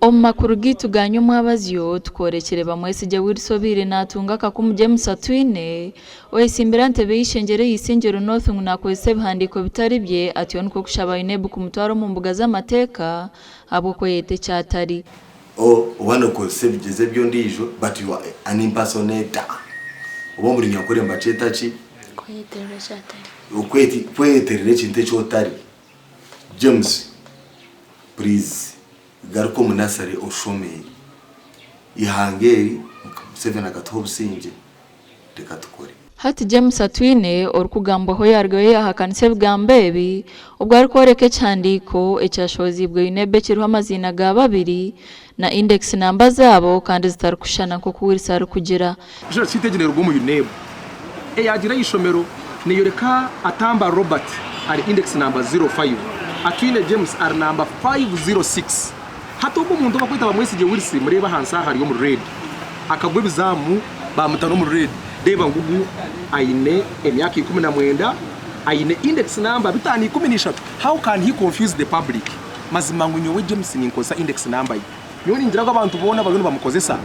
Omu makuru gaitu ga nyomwabazyo, tukworekire Bamwesigye Wilson obaire natunga akakumu James Atwine, oyetsimbire aha ntebe y'eishengyero eya Isingiro North ngu nakozesa ebihandiiko bitari bye atyo nikwo kushaba UNEB kumutwara omu mbuga z'amateeka ahabw'okweyeta eki atari. Or oba nokozesa ebigyezo eby'ondiijo but you are an impersonator oba omuri nyankore nibakyeta ki? Kweyeterera eki atari. Kweyeterera ekintu eki otari. James please garuka omu nursery oshome. Eihanga eri Museveni akatuha obusingye reka tukore. Hati James Atwine orikugambwaho yaarugayo yaahakanisa ebigambo ebi obwo arikworeka ekihandiiko ekyashohoziibwe UNEB ekiriho amaziina ga babiri na index namba zaabo kandi zitarikushushana nk'oku Wilson arikugira. Risiiti egi neeruga omu UNEB eyaagira aha ishomero neeyoreka Atamba Robert ari index namba 05, Atwine James ari namba 506. Hati ogwo omuntu ou barikweta Bamwesigye Wilson mureebe ahansi aha ari omu red akagwa ebizaamu baamuta n'omu red reeba ngugu aine emyaka 19 aine index namba 513 how can he confuse the public mazima ngu nyowe James ninkozesa index namba ye. Nyowe ningira ngu abantu boona abariyo nibamukozesa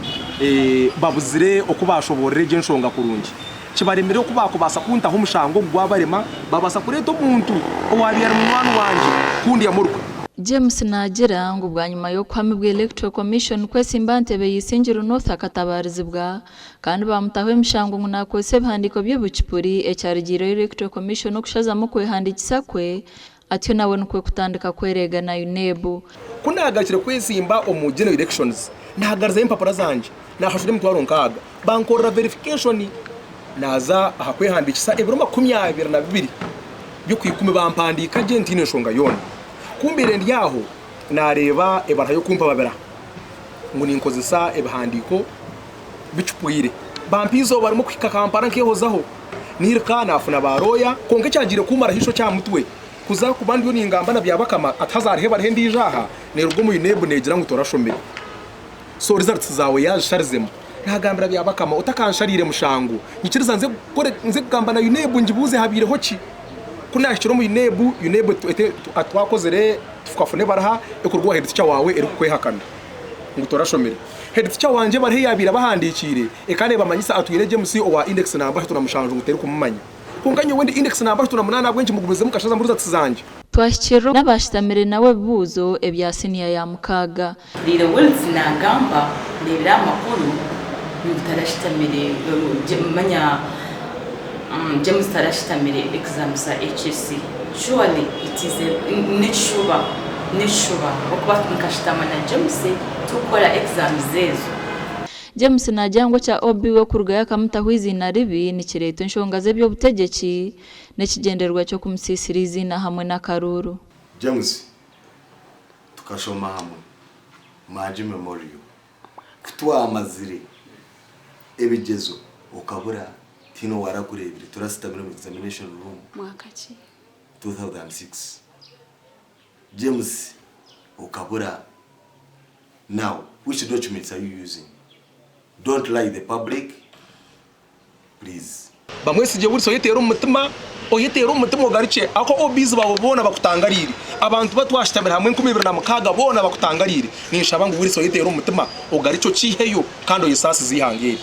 babuzire oku baashoboorora egyo enshonga kurungi. Kibaremire oku baakubaasa kuntaho omushango ogu gwabarema, baabaasa kureeta omuntu owaabaire ari munywani wangye kundyamu orukwe. James naagira ngu bwanyima y'okuhamibwa Electoral Commission kwesimba aha ntebe ya Isingiro North akatabaarizibwa kandi baamutaho emishango ngu naakozesa ebihandiiko by'obucupuri ekyarugiireho Electoral Commission okushazamu okwehandiikisa kwe Atyo nawe nikwo kutandika kwereega na UNEB. Ku naagarukire kwezimba omu General Elections, naagarizayo empapura zangye, naashashura emitwaro nkaaga, bankorera verification, naaza aha kwehandiikisa ebiro 22 by'Okwikumi bampandiika gye ntaine nshonga yoona. Ku mbaire ndi aho, naareeba ebaruha y'okumpababira ngu ninkozesa ebihandiiko bicupwire. Bampa eizooba rimwe kuhika Kampala nkehozaho. Nairuka naafuna ba looya kwonka ekyagiire kuumaraho eishokye aha mutwe kuza kuba ndiyo ningamba na Byabakama ati haza hariho ebaruha endiijo aha neeruga omu UNEB neegira ngu torashomire so results zaawe yaazisharizemu. Naagambira Byabakama otakanshariire mushango nyikiriza nze kukore nze kugamba na UNEB ngibuuze habaireho ki. Ku naahikire omu UNEB, UNEB twakozire tukafuna ebaruha erikuruga owa head teacher waawe erikukwehakana ngu torashomire. Head teacher wangye ebaruha ei yaabaire abahandiikiire Eka neebamanyisa Atwine James owa index namba 37 ngu terikumumanya. Kwonka nyowe ndi index namba 38 ahabw'enki mugumize mukashaza mu results zangye? Twahikirira n'abaashitamire nawe ebibuuzo ebya siniya ya mukaaga. Reero Wills naagamba ndeebire aha makuru ngu tarashitamire manya James tarashitamire exams za HSC surely it is a n'ekishuba n'ekishuba ahabw'okuba nkashutama na James turikukora exams ezo. James naagira ngu ekya OB we kurugayo akamutaho eiziina ribi nikireetwa enshonga z'eby'obutegyeki n'ekigyendererwa ky'okumusiisira eiziina hamwe n'akaruuru. James, Tukashoma hamwe Mangi Memorial. Ku twamazire ebigyezo okabura tihaine owarakureebire turasitamire omu examination room. Mwaka ki? 2006. James, Okabura Now which documents are you using? Don't lie the public please. Bamwesigye Wilson oyeteere omu mutima oyeteere omu mutima ogarukye aho OBs baawe boona bakutangariire abantu batwashutamire hamwe 2006 boona bakutangariire ninshaba ngu Wilson oyeteere omu mutima ogarukye okiiheyo kandi oyesaasize eihanga eri.